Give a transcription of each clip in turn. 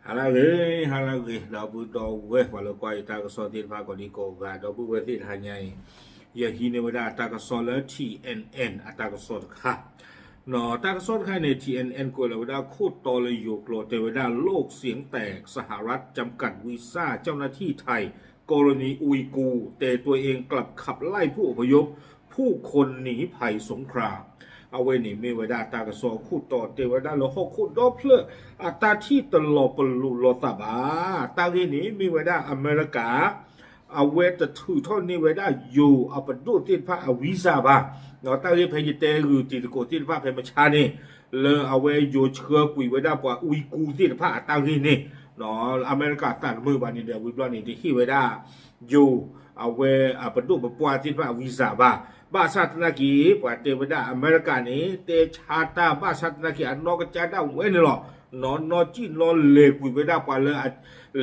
ဟါလၢအဂ့ၤ, ဟါလၢအဂ့ၤ ဒီပုၢ်ဒီဝဲၢ် ပှၤလၢကွၢ်ယတၢ်ကစီၣ်သ့ၣ်တဖၣ်ကိးဒံကိးဂၤ ဒီပုၢ်ဝဲၢ်သ့ၣ်တဟါညါအံၤ ယဟံးန့ၢ်ဝဲဒၣ်တၢ်ကစီၣ်လၢ T N N အတၢ်ကစီၣ်တခါ တၢ်ကစီၣ်တခါန့ၣ် T N N ကွဲးလီၤဝဲဒၣ်ခိၣ်တီလၢယိၤကျိာ် တဲဝဲဒၣ် โลกเสี่ยงแตก สหรัฐจำกัดวีซ่าเจ้าหน้าที่ไทย กรณีอุยกูร์ แต่ตัวเองกลับขับไล่ผู้อพยพ ผู้คนหนีภัยสงคราม အဝဲန့ၣ်မ့ၢ်ဝဲဒၣ်တၢ်ကစီၣ်ခိၣ်တီတဲဝဲဒၣ်လၢဟီၣ်ခိၣ်ဒီဖျၢၣ် အတၢ်ထံၣ်တလီၤပလိာ်လိာ်သးဘၣ်. တၢ်ဂ့ၢ်န့ၣ်မ့ၢ်ဝဲဒၣ်အမဲရကၤ အဝဲတထုးထီၣ်န့ၢ်ဝဲဒၣ်ယိၤအပဒိၣ်သ့ၣ်တဖၣ်အ visa ဘၣ်. တၢ်ဂ့ၢ်ဖဲယတဲဂုာ်တံၤသကိးသ့ၣ်တဖၣ်ဖဲမဆါန့ၣ် လၢအဝဲယိၤဆှၢကွံာ်ဝဲဒၣ်ပှၤ Uyghur သ့ၣ်တဖၣ်အတၢ်ဂ့ၢ်န့ၣ် အမဲရကၤသးတမုာ်ဘၣ်န့ၣ်ဒီး ဝံၤဘျီန့ၣ် တဟ့ၣ်ဝဲဒၣ်ယိၤ အဝဲအပဒိၣ်ပပှၢ်သ့ၣ်တဖၣ်အ visa ဘၣ်. ဘၣ်ဆၣ်သနာ်က့ ပှၤတဲဝဲဒၣ်အမဲရကၤန့ၣ် တဲဆါတၢ်ဘၣ်ဆၣ်သနာ်က့ အနီၢ်ကစၢ်ဒၣ်ဝဲန့ၣ်လီၤ. နီၢ်နီၢ်ကံၣ်နီၢ်လဲၤကွံာ်ဝဲဒၣ်ပှၤလၢအ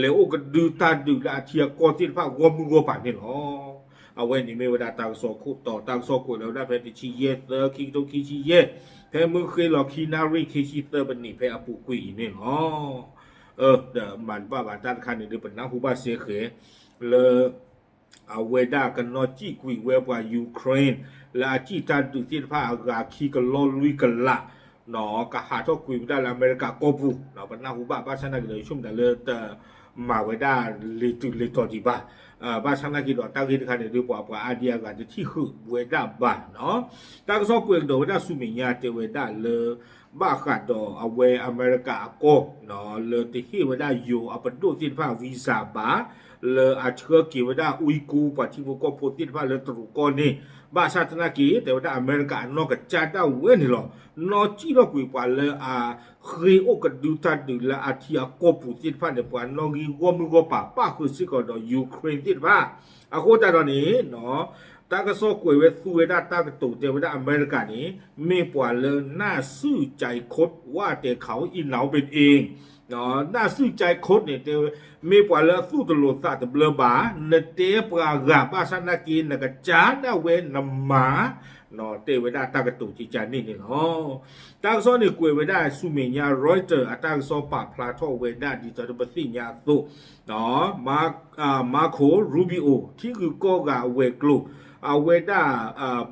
လဲၤအိၣ်ကဒုတၢ်ဒုးလၢအထံအကီၢ်သ့ၣ်တဖၣ်ဂီၢ်မုၢ်ဂီၢ်ပၤန့ၣ်လီၤ. အဝဲန့ၣ်မ့ၢ်ဝဲဒၣ်တၢ်ကစီၣ်ခိၣ်တီ တၢ်ကစီၣ်ကွဲးလီၤဝဲဒၣ်ဖဲတဆံယဲၢ်သၢ ခံကထိခံဆံယဲၢ် ဖဲမုၢ်ဃ့လီၤခံနၣ်ရံၣ်ခံဆံသၢပနံးဖဲအပူၤကွံာ်အံၤန့ၣ်လီၤ. ဒီးမၤတဘၣ်ဘၣ်တၢ်တခါန့ၣ်ဒီး ပနၢ်ဟူဘၣ်စ့ၢ်ကီး လၢ အဝဲဒၣ်ကနီၣ်စံၣ်ကွံာ်ဝဲပှၤ Ukraine လၢအစံၣ်တၢ်ဒုးသ့ၣ်တဖၣ်အဂၤခံကလီလွံၢ်ကလး ကဟးထီၣ်ကွံာ်ဝဲဒၣ်လၢအမဲရကၤကီၢ်ပူၤ ပနၢ်ဟူဘၣ်ဘၣ်ဆၣ်သနာ်က့ဒီး ဆိကမိၣ်တၢ်လၢတမၤဝဲဒၣ်လံာ်တုၤလံာ်တီၤဒံးဘၣ်. ဘၣ်ဆၣ်သနာ်က့ဒီး တၢ်ဂ့ၢ်တခါန့ၣ်ဒီး ပှၤပှၤအါဒံအါဂၤတထံၣ်ဃုာ်ဝဲဒၣ်ဘၣ်. တၢ်ကစီၣ်ကွဲးကဒီးဝဲဒၣ်ဆူမဲာ်ညါတဲဝဲဒၣ်လၢ ဘၣ်ဃးဒီးအဝဲအမဲရကၤအကီၢ် လၢတဟ့ၣ်ဝဲဒၣ်ယိၤအပဒိၣ်သ့ၣ်တဖၣ် visa ဘၣ် လၢအဆှၢက့ၤဝဲဒၣ် Uyghur ပှၤထံဖိကီၢ်ဖိသ့ၣ်တဖၣ်လၢတရူးကီၢ်န့ၣ် ဘၣ်ဆၣ်သနာ်က့ တဲဝဲဒၣ်အမဲရကၤအနီၢ်ကစၢ်ဒၣ်ဝဲန့ၣ်လီၤ. နီၢ်စံၣ်ထီၣ်ကွံာ်ပှၤလၢအဃ့အိၣ်ကဒုတၢ်ဒုးလၢအထံအကီၢ်ပူၤသ့ၣ်တဖၣ်န့ၣ် ပှၤနီၣ်ဂံၢ်ဂီၢ်မုၢ်ဂီၢ်ပၤ ပၣ်ဃုာ်စ့ၢ်ကီးဒီး Ukraine သ့ၣ်တဖၣ် အဃိသတးဒီးန့ၣ် တၢ်ကစီၣ်ကွဲးဝဲသူဝဲဒၣ်တၢ်ကတိၤတဲဝဲဒၣ်အမဲရကၤန့ၣ် မ့ၢ်ပှၤလၢ น่าซื่อใจคดว่าแต่เขาอิหนาวเป็นเอง น่าซื่อใจคด န့ၣ် တဲဝဲ မ့ၢ်ပှၤလၢအသူၣ်တလိၤသးတဘျၢဘၣ်, နတဲပှၤဂၤဘၣ်ဆၣ်သနာ်က့ နကစၢ်ဒၣ်ဝဲနမၤ တဲဝဲဒၣ်တၢ်ကတိၤကကန့ၣ်န့ၣ်လီၤ. တၢ်ကစီၣ်န့ၣ်ကွဲးဝဲဒၣ်ဆူမဲာ်ညါ Reuters အတၢ်ကစီၣ်ပာ်ဖျါထီၣ်ဝဲဒၣ်ဒ်သိးဒီးပသ့ၣ်ညါအသိး Marco Rubio ထံဂုၤကီၢ်ဂၤအဝဲၤကျိၤ အဝဲဒၣ်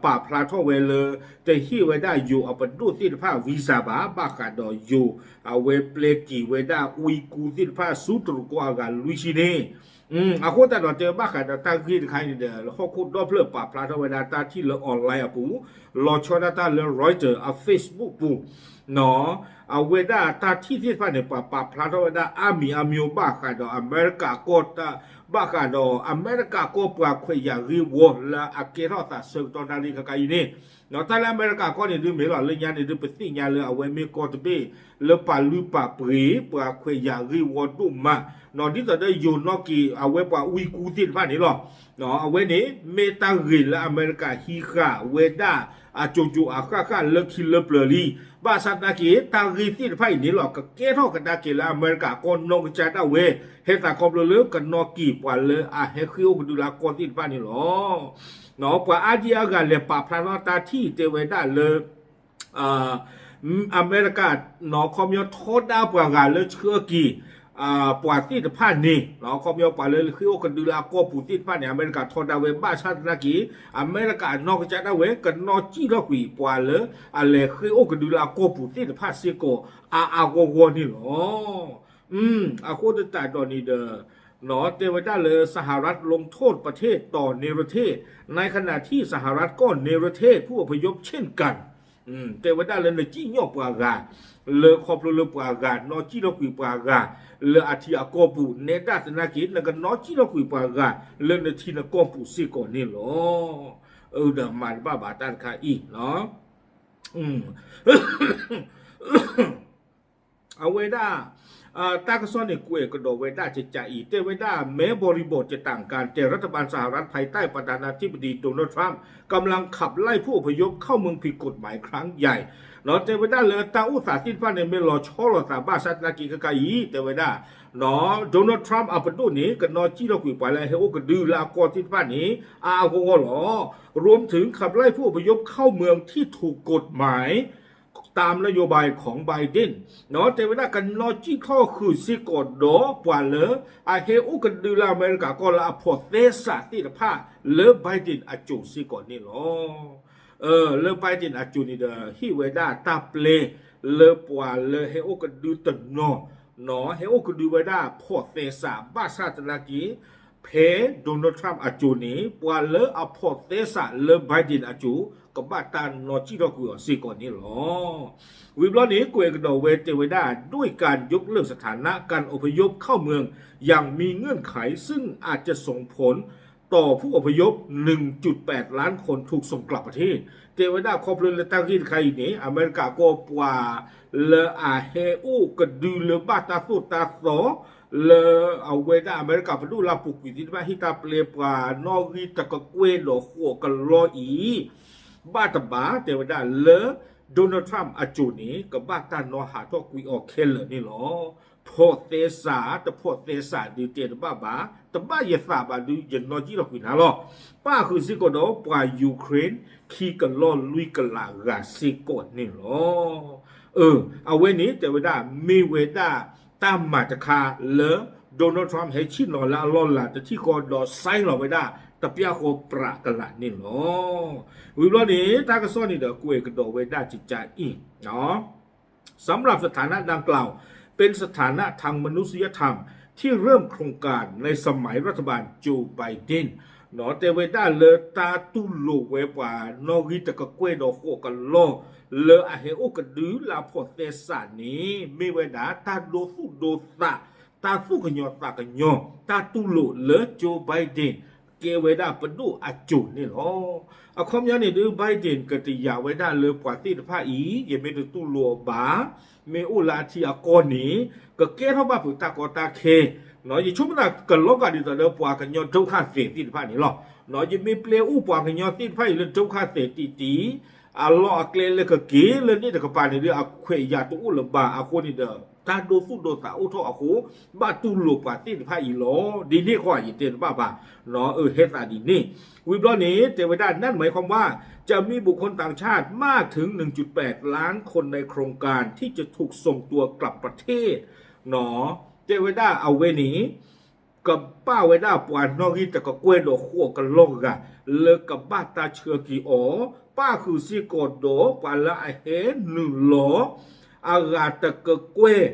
ပာ်ဖျါထီၣ်ဝဲလၢ တဟ့ၣ်ဝဲဒၣ်ယိၤအပဒိၣ်သ့ၣ်တဖၣ် visa ဘၣ် ဘၣ်ဃးဒီးယိၤ အဝဲပျဲက့ၤဝဲဒၣ် Uyghur သ့ၣ်တဖၣ်ဆူတရူးကီၢ်အဂၤလွံၢ်ဆံန့ၣ် အဃိသတးဒီးတဲဘၣ်ဃးဒီးတၢ်ဂ့ၢ်တခါအံၤန့ၣ်ဒီး ဟီၣ်ခိၣ်ဒီဖျၢၣ်ပာ်ဖျါထီၣ်ဝဲဒၣ်တၢ်ထံၣ်လၢ online အပူၤ လီၤဆီဒၣ်တၢ်လၢ Reuters အ Facebook ပူၤ အဝဲဒၣ်တၢ်ထံၣ်သ့ၣ်တဖၣ်န့ၣ် ပှၤပာ်ဖျါထီၣ်ဝဲဒၣ်အါမံၤအါမျိၤ ဘၣ်ဃးဒီးအမဲရကၤကီၢ် ဘၣ်ဃးဒီးအမဲရကၤကီၢ်ပှၤခွဲးယာ်ဂ့ၢ်ဝီလၢအကဲထီၣ်သးဆၢကတီၢ်တၢ်ရ့ခါခါအံၤန့ၣ် တၢ်လၢအမဲရကၤကီၢ်န့ၣ်ဒုးမ့ၢ်လီၤ လၢညါန့ၣ်ဒုး ပသ့ၣ်ညါလၢအဝဲမ့ၢ်ကီၢ်တဘ့ၣ် လၢပာ်လုၢ်ပာ်ပှ့ၤပှၤခွဲးယာ်ဂ့ၢ်ဝီဒိၣ်မး ဒ်သိးဒီးယိၤနီၣ်က့ၤအဝဲပှၤ Uyghur သ့ၣ်တဖၣ်န့ၣ်လီၤ. အဝဲန့ၣ် မ့ၢ်တၢ်ဂ့ၢ်လၢအမဲရကၤဟံးဃာ်ဝဲဒၣ် အစိၤစိၤအဃၣ်ဃၣ်လၢခံလၢပျၢၤလံ. ဘၣ်ဆၣ်သနာ်က့ တၢ်ဂ့ၢ်သ့ၣ်တဖၣ်အံၤန့ၣ်လီၤ ကကဲထီၣ်ကဒါက့ၤလၢအမဲရကၤကီၢ်နီၢ်ကစၢ်ဒၣ်ဝဲ ဟဲသးခီဖျိလၢကနီၣ်က့ၤပှၤလၢအဟဲဃ့ၢ်အိၣ်ကဒုလၢအကီၢ်သ့ၣ်တဖၣ်န့ၣ်လီၤ. ပှၤအါဒံအါဂၤလဲၤပာ်ဖျါထီၣ်တၢ်ထံၣ်တဲဝဲဒၣ်လၢ အမဲရကၤ ခီပညီထီဒါပှၤဂၤလၢဆှၢက့ၤ ပှၤသ့ၣ်တဖၣ်န့ၣ် ခီပညီပှၤလၢဃ့ၢ်အိၣ်ကဒုလၢအကီၢ်ပူၤသ့ၣ်တဖၣ်န့ၣ် အမဲရကၤထီဒါဝဲ ဘၣ်ဆၣ်သနာ်က့ အမဲရကၤအနီၢ်ကစၢ်ဒၣ်ဝဲ ကနီၣ်စံၣ်ထီၣ်ကွံာ်ပှၤလၢအလဲၤဃ့ၢ်အိၣ်ကဒုလၢအကီၢ်ပူၤသ့ၣ်တဖၣ်စ့ၢ်ကီး အါအါဂီၢ်ဂီၢ်န့ၣ်လီၤ. အဃိသတးဒီးန့ၣ်ဒီး တဲဝဲဒၣ်လၢ สหรัฐลงโทษประเทศต่อเนรเทศ ในขณะที่สหรัฐก็เนรเทศผู้อพยพเช่นกัน တဲဝဲဒၣ်လၢနစံၣ်ညီၣ်ပှၤဂၤ လၢခီဖျိလၢပှၤဂၤ နီၣ်စံၣ်ထီၣ်ကွံာ်ပှၤဂၤ လၢအထံအကီၢ်ပူၤ နဲဒၣ်သနာ်က့ နကနီၣ်စံၣ်ထီၣ်ကွံာ်ပှၤဂၤ လၢနထံနကီၢ်ပူၤစ့ၢ်ကီးန့ၣ်လီၤ. အဒီးမၤတဘၣ်ဘၣ်တၢ်တခါအံၤ အဝဲဒၣ် တၢ်ကစီၣ်န့ၣ်ကွဲးကဒီးဝဲဒၣ်ကကအံၤ တဲဝဲဒၣ် แม้บริบทจะต่างกัน แต่รัฐบาลสหรัฐภายใต้ประธานาธิบดีโดนัลด์ทรัมป์กำลังขับไล่ผู้อพยพเข้าเมืองผิดกฎหมายครั้งใหญ่ တဲဝဲဒၣ်လၢတၢ်အိၣ်သးသ့ၣ်တဖၣ်န့ၣ် မ့ၢ်လီၤဆီလိာ်သးဘၣ်ဆၣ်သနာ်က့ခဲခါအံၤ တဲဝဲဒၣ် Donald Trump အပဒိၣ်န့ၣ် ကနီၣ်စံၣ်ထီၣ်ကွံာ်ပှၤလၢအဟဲအိၣ်ကဒုလၢအကီၢ်သ့ၣ်တဖၣ်န့ၣ် အါအါဂီၢ်ဂီၢ်လီၤ. รวมถึงขับไล่ผู้อพยพเข้าเมืองที่ถูกกฎหมาย ตามนโยบายของ Biden တဲဝဲဒၣ်ကနီၤစံၣ်ထီၣ်ဃုာ်စ့ၢ်ကီးဒီးပှၤလၢအဟဲအိၣ်ကဒုလၢအမဲရကၤကီၢ်လၢအဖိးသဲစးသ့ၣ်တဖၣ် လၢ Biden အစိၤစ့ၢ်ကီးန့ၣ်လီၤ. လၢ Biden အစိၤန့ၣ်ဒီး ဟ့ၣ်ဝဲဒၣ်တၢ်ပျဲလၢပှၤလၢဟဲအိၣ်ကဒုတနီၤ ဟဲအိၣ်ကဒုဝဲဒၣ်ဖိးသဲစး ဘၣ်ဆၣ်သနာ်က့ ဖဲ Donald Trump အစိၤန့ၣ် ပှၤလၢအဖိးသဲစးလၢ Biden အစိၤ ကဘၣ်တၢ်နီၤစံၣ်ထီၣ်ကွံာ်အီၤစ့ၢ်ကီးန့ၣ်လီၤ. ဝံၤဘျီန့ၣ် ကွဲးကဒီးဝဲတဲဝဲဒၣ် ด้วยการยกเลิกสถานะการอพยพเข้าเมืองอย่างมีเงื่อนไข ซึ่งอาจจะส่งผลต่อผู้อพยพ หนึ่งจุดแปดล้านคนถูกส่งกลับประเทศ တဲဝဲဒၣ်ခီဖျိလၢတၢ်ဂ့ၢ်တခါအံၤန့ၣ် အမဲရကၤကီၢ်ပှၤလၢအဟဲအိၣ်ကဒုလၢဘၣ်တၢ်သိၣ်တၢ်သီ လၢအဝဲဒၣ်အမဲရကၤပဒိၣ်လၢအပူၤကွံာ်သ့ၣ်တဖၣ် ဟ့ၣ်တၢ်ပျဲပှၤနီၣ်ဂံၢ်တကကွဲၢ်ဒီးဃိးကလီၢ်အံၤ ဘၣ်တဘၣ် တဲဝဲဒၣ်လၢ Donald Trump အစိၤန့ၣ် ကဘၣ်တၢ်နီၤဟးထီၣ်ကွံာ်အီၤခဲလၢာ်န့ၣ်လီၤ. ဖိးသဲစး တဖိးသဲစးဒုးတဲတဘၣ်ဘၣ်, တဘၣ်ယသးဘၣ်ဒုး ယနီၤစံၣ်ထီၣ်ကွံာ်နၤလီၤ. ပၣ်ဃုာ်စ့ၢ်ကီးဒီးပှၤ Ukraine ခံကလီၢ်လွံၢ်ကလးဂၤစ့ၢ်ကီးန့ၣ်လီၤ. အဝဲန့ၣ်တဲဝဲဒၣ် မ့ၢ်ဝဲဒၣ်တၢ်မၤတခါလၢ Donald Trump ဟဲဆ့ၣ်နီၤလၢအလီၢ်လၤတထံၣ်ဃီဒီး sign လီၤဝဲဒၣ် တပျၢ်ဃီပြးကလးန့ၣ်လီၤ. ဝံၤဘျီန့ၣ် တၢ်ကစီၣ်န့ၣ်ဒီး ကွဲးကဒီးဝဲဒၣ်ကကါအံၤ สำหรับสถานะดังกล่าวเป็นสถานะทางมนุษยธรรมที่เริ่มโครงการในสมัยรัฐบาลโจไบเดน တဲဝဲဒၣ်လၢတၢ်တူၢ်လိာ်ဝဲပှၤနီၣ်ဂံၢ်တကကွဲၢ်ဒီးဃိးကလီၢ် လၢအဟဲအိၣ်ကဒုလၢအဖိးသဲစးန့ၣ် မ့ၢ်ဝဲဒၣ်တၢ်ဒိသူၣ်ဒိသး တၢ်သူၣ်ကညီၤသးကညီၤ တၢ်တူၢ်လိာ်လၢ Joe Biden ကဲဝဲဒၣ်ပဒိၣ်အစိၤန့ၣ်လီၤ. အခီပညီန့ၣ်ဒုး Biden ကတယာ်ဝဲဒၣ်လၢပှၤသ့ၣ်တဖၣ်အံၤ ယမ့ၢ်တတူၢ်လိာ်အီၤဘၣ်, မ့ၢ်အိၣ်လၢအထံအကီၢ်န့ၣ် ကကဲထီၣ်ဘၣ်ဖုးတၢ်ကီတၢ်ခဲ, ယဆိကမိၣ်သးကလီၤဂာ်ဒ်သိးဒီးပှၤကညီဒုက္ခသည်သ့ၣ်တဖၣ်န့ၣ်လီၤ. ယမ့ၢ်ပျဲအိၣ်ပှၤကညီသ့ၣ်တဖၣ်အံၤလၢဒုက္ခသည်တံၢ်တံၢ် အလီၢ်အကျဲလၢကက့ၤလၢန့ၣ်တကပၤန့ၣ်ဒီး အခွဲးယာ်တအိၣ်လၢၤဘၣ်အဃိန့ၣ်ဒီး တၢ်ဒိသူၣ်ဒိသးအိၣ်ထီၣ်အဃိ ဘၣ်တူၢ်လိာ်ပှၤသ့ၣ်တဖၣ်အံၤလီၤ. ဒ်န့ၣ်အဃိ ယတဲတဘၣ်ဘၣ်, အဟဲသးဒ်န့ၣ်. ဝံၤဘျီန့ၣ် တဲဝဲဒၣ် นั่นหมายความว่าจะมีบุคคลต่างชาติมากถึง หนึ่งจุดแปดล้าน คนในโครงการที่จะถูกส่งตัวกลับประเทศ တဲဝဲဒၣ်အဝဲန့ၣ် ကပာ်ဝဲဒၣ်ပှၤနီၣ်ဂံၢ်တကကွဲၢ်ဒီးဃိးကလီၢ်ဂၤ လၢကဘၣ်တၢ်ဆှၢက့ၤအီၤ, ပၣ်ဃုာ်စ့ၢ်ကီးဒီးပှၤလၢအဟဲနုာ်လီၤ အဂၤတကကွဲၢ်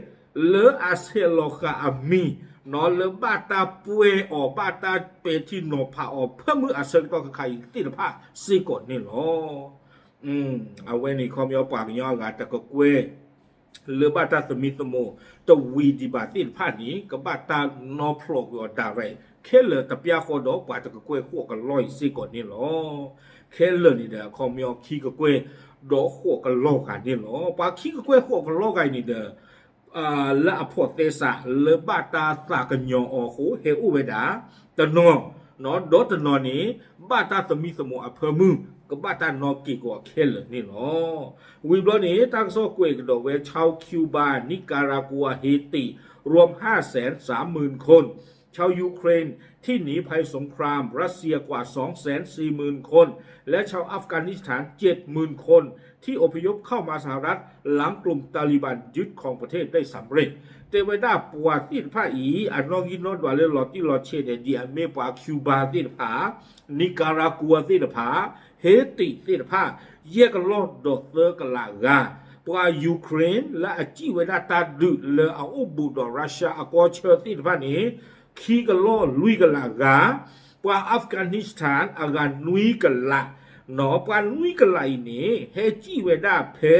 လၢအဆဲးလီၤဃာ်အမံၤ လၢဘၣ်တၢ်ပှဲၤအီၤ ဘၣ်တၢ်ပဲာ်ထံနီၤဖးအီၤ ဖၢမုၢ်အဆၢကတီၢ်ခဲခါအံၤသ့ၣ်တဖၣ်စ့ၢ်ကီးန့ၣ်လီၤ. အဝဲန့ၣ်ခီပညီပှၤကညီအဂၤတကကွဲၢ် လၢဘၣ်တၢ်သမံသမိးတဝံၤဒံးဘၣ်သ့ၣ်တဖၣ်န့ၣ် ကဘၣ်တၢ်နီဖျိးကွံာ်အီၤ direct ခဲလၢာ်တပျၢ်ဃီဒီးပှၤတကကွဲၢ်ဃိးကလီၢ်အံၤစ့ၢ်ကီးန့ၣ်လီၤ. ခဲလၢာ်န့ၣ်ဒီး အခီပညီခံကကွဲၢ်ဒီးဃိးကလီၢ်ဂၤန့ၣ်လီၤ. ပှၤခံကကွဲၢ်ဃိးကလီၢ်ဂၤအံၤန့ၣ်ဒီး လၢအဖိးသဲစး လၢဘၣ်တၢ်သးကညီၤအီၤအဃိ ဟဲအိၣ်ဝဲဒၣ်တနီၤ, ဒီးတနီၤန့ၣ် ဘၣ်တၢ်သမံသမိးအဖၢမုၢ် ကဘၣ်တၢ်နီက့ၤကီးခဲလၢာ်န့ၣ်လီၤ. ဝံၤဘျီန့ၣ် တၢ်ကစီၣ်ကွဲးကဒီးဝဲ ชาวคิวบา นิการากัว เฮติ รวม ห้าแสนสามหมื่นคน ชาวยูเครนที่หนีภัยสงครามรัสเซียกว่า สองแสนสี่หมื่นคน และชาวอัฟกานิสถาน เจ็ดหมื่นคน ที่อพยพเข้ามาสหรัฐหลังกลุ่มตาลิบันยึดครองประเทศได้สำเร็จ တဲဝဲဒၣ်ပှၤသ့ၣ်တဖၣ်အံၤ အနီၣ်ဂံၢ်နီၣ်ဒွးလၢလီၤတံၢ်လီၤဆဲးန့ၣ် ဒ်အမ့ၢ်ပှၤ Cuba သ့ၣ်တဖၣ်, Nicaragua သ့ၣ်တဖၣ်, Haiti သ့ၣ်တဖၣ် ယဲၢ်ကလီၢ်ဒီးသၢကလးဂၤ, ပှၤ Ukraine လၢအစံၣ်ဝဲဒၣ်တၢ်ဒုးလၢအအိၣ်ဘူးဒီး Russia အကီၢ်ဆၢသ့ၣ်တဖၣ်န့ၣ် ခံကလီၢ်လွံၢ်ကလးဂၤ, ပှၤ Afghanistan အဂၤနွံကလး, ပှၤနွံကလးအံၤန့ၣ် ဟဲစံၣ်ဝဲဒၣ်ဖဲ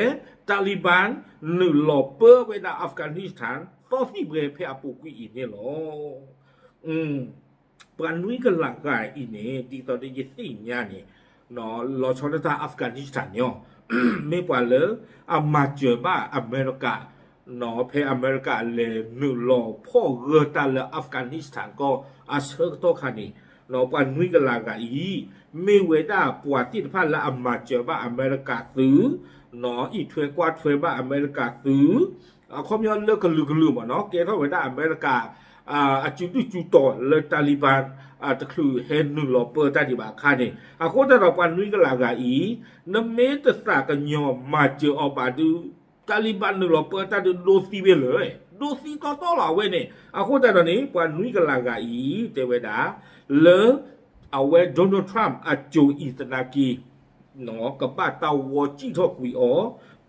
Taliban နုာ်လီၤပၢဝဲဒၣ် Afghanistan သီသံၣ်ဘှဲဖဲအပူၤကွံာ်အံၤန့ၣ်လီၤ. ပှၤနွံကလးဂၤအံၤန့ၣ် ဒ်သိးဒီးယသ့ၣ်ညါန့ၣ် လီၤဆီဒၣ်တၢ် Afghanistan န့ၣ် မ့ၢ်ပှၤလၢအမၤစၢၤဘၣ်အမဲရကၤ ဖဲအမဲရကၤလဲၤနုာ်လီၤဖီၣ်ဂၢၢ်တၢ်လၢ Afghanistan ကီၢ်အဆၢကတီၢ်ခါန့ၣ် ပှၤနွံကလးဂၤအံၤ မ့ၢ်ဝဲဒၣ်ပှၤသ့ၣ်တဖၣ်လၢအမၤစၢၤဘၣ်အမဲရကၤသုး, အံးထွဲကွၢ်ထွဲဘၣ်အမဲရကၤသုး, အခီပညီလၢကလုာ်ကလုာ်မ့ၢ်နီၤ ကဲထီၣ်ဝဲဒၣ်အမဲရကၤ အစုဒုၣ်စုတီၤလၢ Taliban တချုးဟဲနုာ်လီၤပၢတၢ်ဒံးဘၣ်အခါန့ၣ် အဃိသတးဒီးပှၤနွံကလးဂၤအံၤ နမ့ၢ်တသးကညီၤမၤစၢၤအီၤဘၣ်ဒုး တၢ်လံၤဘၣ်နုာ်လီၤပၢတၢ်ဒုးဒိသံဝဲလၢာ်, ဒိသံတီတီလီၤအဝဲန့ၣ်. အဃိသတးဒီးန့ၣ် ပှၤနွံကလးဂၤအံၤ တဲဝဲဒၣ် လၢ အဝဲ Donald Trump အစိၤအံၤသနာ်က့ ကဘၣ်တၢ်ဝီစံၣ်ထီၣ်ကွံာ်အီၤ,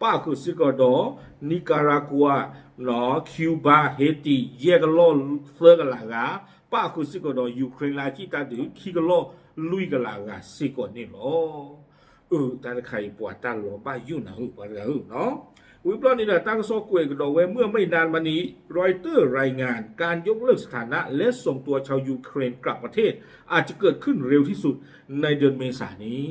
ပၣ်ဃုာ်စ့ၢ်ကီးဒီး Nicaragua, Cuba, Haiti ယဲၢ်ကလီၢ်သၢကလးဂၤ, ပၣ်ဃုာ်စ့ၢ်ကီးဒီး Ukraine လၢအစံၣ်တၢ်ဒုး ခံကလီၢ်လွံၢ်ကလးဂၤစ့ၢ်ကီးန့ၣ်လီၤ. အၢ တၢ်တခါအံၤပှၤတၢ်လီၤဘၣ်ယိၣ်နၤဧၢ ပှၤတဂၤဧၢနီၤ. ဝံၤဘျီန့ၣ်ဒီး တၢ်ကစီၣ်ကွဲးကဒီးဝဲ เมื่อไม่นานมานี้ รอยเตอร์รายงาน การยกเลิกสถานะและส่งตัวชาวยูเครนกลับประเทศ อาจจะเกิดขึ้นเร็วที่สุดในเดือนเมษายนนี้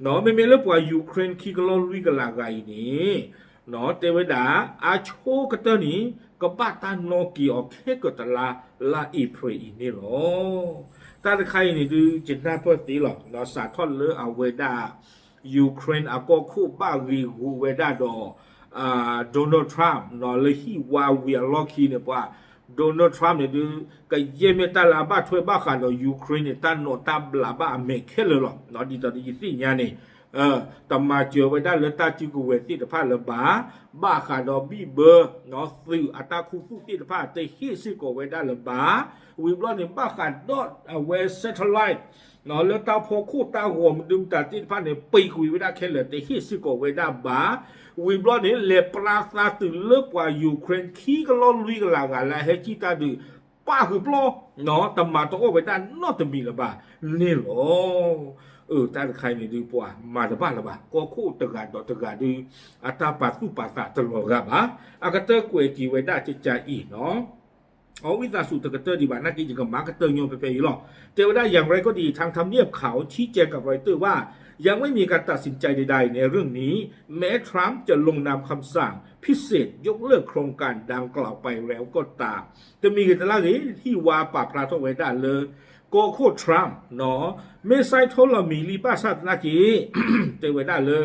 မ့မ့ၢ်လၢပှၤ Ukraine ခံကလီၢ်လွံၢ်ကလးဂၤအံၤန့ၣ် တဲဝဲဒၣ် အဆိကတၢၢ်န့ၣ် ကဘၣ်တၢ်နီၣ်က့ၤအီၤခဲကတလါ လါအ့ဖြ့ၣ်အံၤန့ၣ်လီၤ. တၢ်တခါအံၤန့ၣ်ဒုး ယနၢ်ပၢၢ်သ့လီၤ. စးထီၣ်လၢအဝဲဒၣ် Ukraine အကီၢ်ခိၣ်ဘၣ်ဂ့ၤဂူာ်ဝဲဒၣ်ဒီး Donald Trump လၢဟံၣ်ဝါဝံၤအလီၢ်ခံန့ၣ် ပှၤ Donald Trump န့ၣ်ဒုး ကယဲၢ်မ့ၢ်တၢ်လၢအဘၣ်ထွဲဘၣ်ဃးဒီး Ukraine န့ၣ် တၢ်နီၣ်တၢ်ဘျးဘၣ်အမဲာ်ခဲလၢာ်လီၤ. ဒ်သိးဒီးယသ့ၣ်ညါန့ၣ် တမၤစၢၤဝဲဒၣ်လၢတၢ်စုကဝဲၤသ့ၣ်တဖၣ်လၢၤဘၣ်, ဘၣ်ဃးဒီးဘံၣ်ဘၢ သုးအတၢ်ခူသူၣ်သ့ၣ်တဖၣ် တဟ့ၣ်စ့ၢ်ကီးဝဲဒၣ်လၢၤဘၣ်. ဝံၤဘျီန့ၣ် ဘၣ်ဃးဒီးအဝဲ satellite လၢတၢ်ဖီခိၣ်တၢ်ဂီၤမနုၤမတၤသ့ၣ်တဖၣ်န့ၣ် ပံာ်ကွံာ်ဝဲဒၣ်ခဲလၢာ် တဟ့ၣ်စ့ၢ်ကီးဝဲဒၣ်ဘၣ်. ဝံၤဘျီန့ၣ် လဲၤပျါသးတုၤလၢပှၤ Ukraine ခံကလီၢ်လွံၢ်ကလးဂၤလၢအဟဲစံၣ်တၢ်ဒုး ပၣ်ဃုာ်ပျီ တမၤတအီၣ်ဝဲဒၣ်နီတမံၤလၢၤဘၣ်န့ၣ်လီၤ. အၢ တၢ်တခါအံၤန့ၣ်ဒုး ပှၤမၤတဘၣ်လၢၤဘၣ်. ကီၢ်ခိၣ်တဂၤဒီးတဂၤဒုး အတၢ်ပာ်သူၣ်ပာ်သးတလီၤဂာ်ဘၣ်. အကတၢၢ်ကွဲးက့ၤဝဲဒၣ်ကကါအံၤနီၤ အဝံသးစူၤတကတၢၢ်ဒံးဘၣ် နာ်က့ ယကမၤကတၢၢ်ညီဖဲဖဲအံၤလီၤ. တဲဝဲဒၣ် อย่างไรก็ดี ทางทำเนียบขาวชี้แจงกับรอยเตอร์ว่า ยังไม่มีการตัดสินใจใดๆ ในเรื่องนี้ แม้ทรัมป์จะลงนามคำสั่งพิเศษยกเลิกโครงการดังกล่าวไปแล้วก็ตาม တမံၤဂ့ၤတလါဂ့ၤ ဟံၣ်ဝါပာ်ဖျါထီၣ်ဝဲဒၣ်လၢ ကီၢ်ခိၣ် Trump နီၤ မ့ၢ်စဲးထိၣ်လီၤမံၤလံဘၣ်ဆၣ်သနာ်က့ တဲဝဲဒၣ်လၢ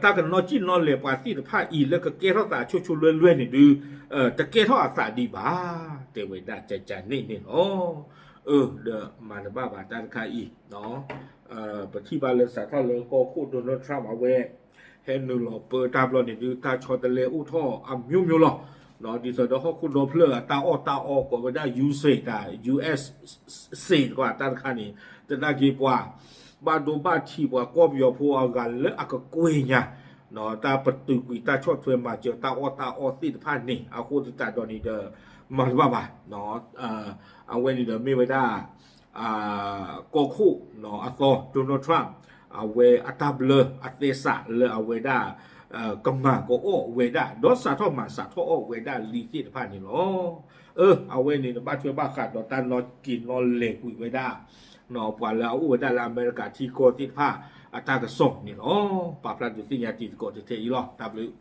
တၢ်ကနီၣ်စံၣ်နီၣ်လဲၤပှၤသ့ၣ်တဖၣ်အံၤလၢကကဲထီၣ်သးဆိဆိလွဲလွဲန့ၣ်ဒုး တကဲထီၣ်အသးဒံးဘၣ် တဲဝဲဒၣ်ကကါန့ၣ်န့ၣ်လီၤ. အၢ ဒီးမၤတဘၣ်ဘၣ်တၢ်တခါအံၤ ပထံၣ်ဘၣ်လၢစးထီၣ်လၢကီၢ်ခိၣ် Donald Trump အဝဲ ဟဲနုာ်လီၤပၢတၢ်ဘျီန့ၣ်ဒုး တၢ်ဆီတလဲအိၣ်ထီၣ်အမျိုးမျိုးလီၤ. ဒ်သိးဒီးဟီၣ်ခိၣ်ဒီဖျၢၣ်အတၢ်အီၣ်တၢ်အီကိးဝဲဒၣ် USAID တၢ် USAID တၢ်တခါန့ၣ် သနာ်က့ပှၤ ဘၣ်ဒိဘၣ်ထံးပှၤကီၢ်ပယီၤဖိအဂၤလၢအကကွဲၢ်ညါ တၢ်ပတုာ်ကွံာ်တၢ်ဆီၣ်ထွဲမၤစၢၤတၢ်အီၣ်တၢ်အီသ့ၣ်တဖၣ်န့ၣ် အဃိသတးဒီးန့ၣ်ဒီး မၤတဘၣ်ဘၣ် အဝဲန့ၣ်ဒီးမ့ၢ်ဝဲဒၣ် ကီၢ်ခိၣ်အသီ Donald Trump အဝဲအတၢ်ဘျၢအသဲစးလၢအဝဲဒၣ် ကမၤကအီၣ်ဝဲဒၣ် ဒီးစးထီၣ်မၤစးထီၣ်အီၣ်ဝဲဒၣ်လံသ့ၣ်တဖၣ်န့ၣ်လီၤ. အၢ အဝဲန့ၣ်နဘၣ်ထွဲဘၣ်ဃးဒီးတၢ်နီၣ်က့ၤနီၣ်လဲၤကွံာ်ဝဲဒၣ် ပှၤလၢအအိၣ်ဝဲဒၣ်လၢအမဲရကၤထံကီၢ်သ့ၣ်တဖၣ် အတၢ်ကစီၣ်န့ၣ်လီၤ. ပာ်ဖျါဒုးသ့ၣ်ညါတံၤသကိးတထဲအံၤလီၤ. တၢ်ဘျုး